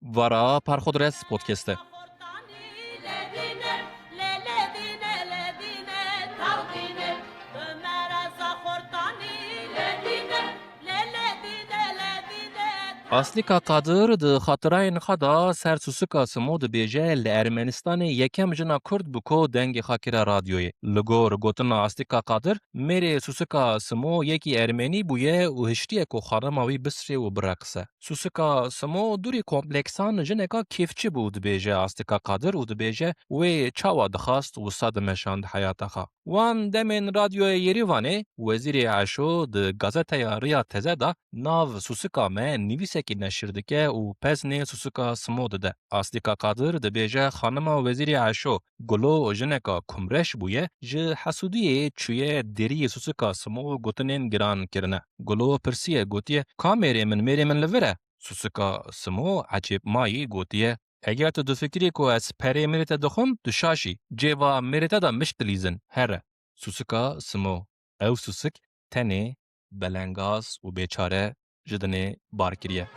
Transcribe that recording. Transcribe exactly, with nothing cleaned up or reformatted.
Vara Parxodres Podcast e. Aslîka Qadir di xatirayên xwe de ser Susika Simo dibêje, li Ermenistanê yekem jina Kurd bû ku dengê xwe kire radyoyê. Li gor gotina Aslîka Qadir, mêrê Susika Simo yekî Ermenî bûye û hiştiye ku xanima wî bisrê û bireqise. Susika Simo dûrî kompleksan jineka kêfçi bû, dibêje Aslîka Qadir û dibêje wê çawa dixwast wisa dimeşand heyata xwe. Wan demên Radyoya Yerîvanê, Wezîrê Eşo di gazeteya Riya Teze de nav Susika Me nivîsekî neşir dike û peznê Susika Simo dide. Aslîka Qadir dibêje xanima Wezîrê Eşo Gulo jineka kumreş bûye, ji hesûdiyê çûye deriyê Susika Simo gotinên giran kirine. Gulo pirsiye, gotiye, "Ka mêrê min, mêrê min li vir e?" Susika Simo ecêb mayî gotiye, "Eger tu difikirî ku ez perê mêrê te dixwim, tu şaş î. Cêva mêrê te de mişk dilîzin. Here." Susika Simo. Ew susik tenê belengaz û bêçare ji dinê bar kiriye.